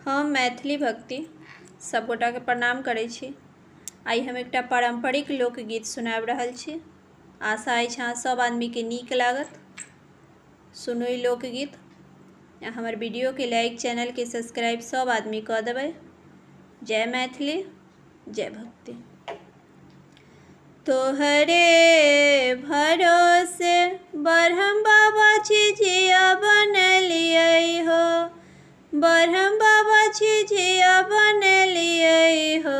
हम मैथिली भक्ति सभगोटाके प्रणाम करै छी। आइ हम एकटा पारम्परिक लोकगीत सुनाबि रहल छी। आशा अछि अहाँ सभ आदमीके नीक लागत। सुनू ई लोकगीत आ हमर वीडियोके लाइक, चैनलके सब्सक्राइब सभ आदमी कऽ देबै। जय मैथिली, जय भक्ति। तोहरे भरोसे ब्रह्म बाबा झिझिया बनलियै हो, ब्रह्म बाबा झिझिया बनलियै हो,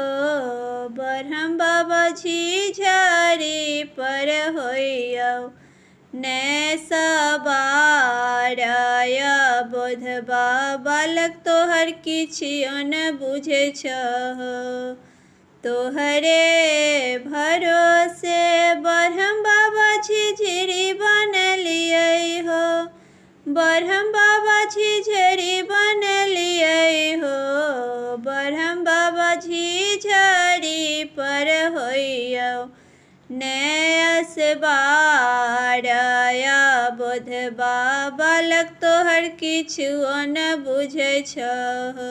ब्रह्म बाबा झिझरी पर होइयौ ने सवार। बोधबा बालक तोहर किछियो न बुझै छहो, तोहरे भरोसे ब्रह्म बाबा झिझरी बनलियै हो, ब्रह्म बाबा झिझरी बनलियै हो, ब्रह्म बाबा झिझरी पर होइयौ ने असबार। बोधबा बालक तोहर किछुओ न बुझै छहो,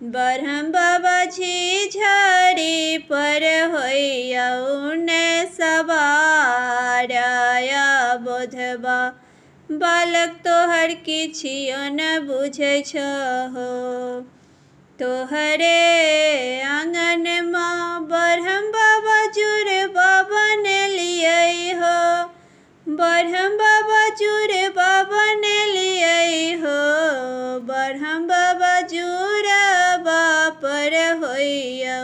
ब्रह्म बाबा झिझरी पर होइयौ ने सवार। बोधबा बालक तोहर किछियो न बुझै छहो, तोहरे आँगनमा ब्रह्म बाबा जुड़बा बनलियै हो, ब्रह्म बाबा जुड़बा बनलियै हो, ब्रह्म बाबा जुड़बा पर होइयौ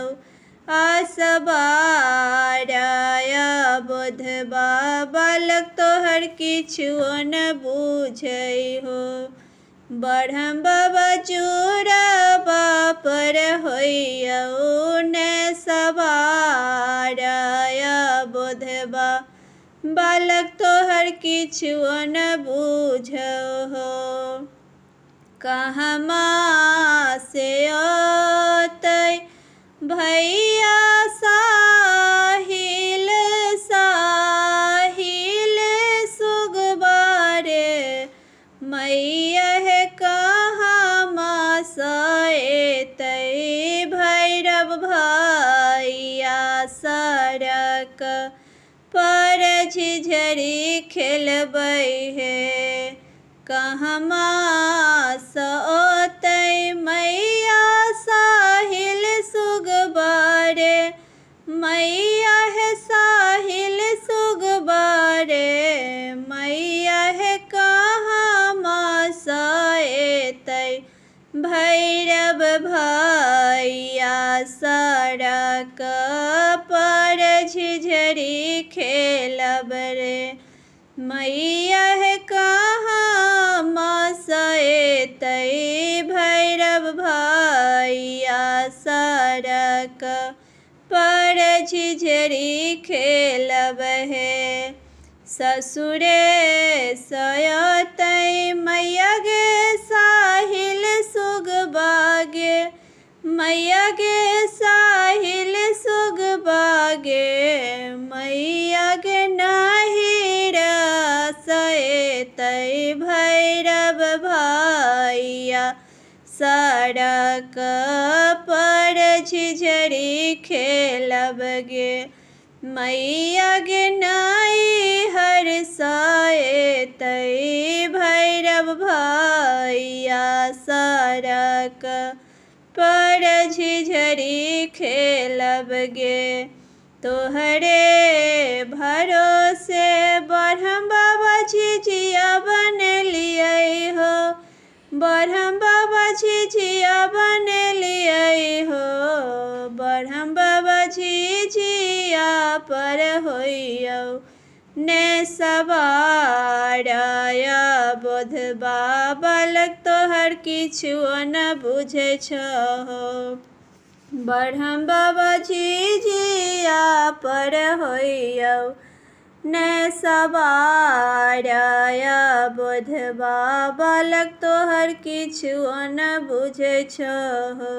असबार। बोधबा बालक तोहर किछुओ न बुझै हो, ब्रह्म बाबा जुड़बा पर होइयौ ने सवार। बोधबा बालक तोहर किछुओ न बुझौ हो, कहमा से औतै भैया साहिल, साहिल सुगबारे मैया हे कहमा से एतै भैरव भैया सड़क पर झिझरी खेलबै हे, कहमा से औतै मैया साहिल सुगबारे मैया हे साहिल सुगबारे मैया हे कहमा से एतै भैरव भैया सड़क पर झिझरी खेलब रे, मैया हे कहमा से एतै भैरव भैया सड़क पर झिझरी खेलब हे। ससुरे सयतै मैया गे साहिल सुगबागे, मैया गे साहिल सुगबागे मैया गे नहिर सएतै भैरव भैया सड़क पर झिझरी खेलब गे, मैया गे नैहर सएतै भैरव भैया सड़क पर झिझरी खेलब गे। तोहरे भरोसे ब्रह्म बाबा झिझिया बनलियै हो, ब्रह्म बाबा झिझिया बनलियै हो, ब्रह्म बाबा झिझिया पर होइयौ ने सवार। बोधबा बालक तोहर किछुओ न बुझै छहो, ब्रह्म बाबा झिझिया पर होइयौ ने सवार। बोधबा बालक तोहर किछुओ न बुझै छहो।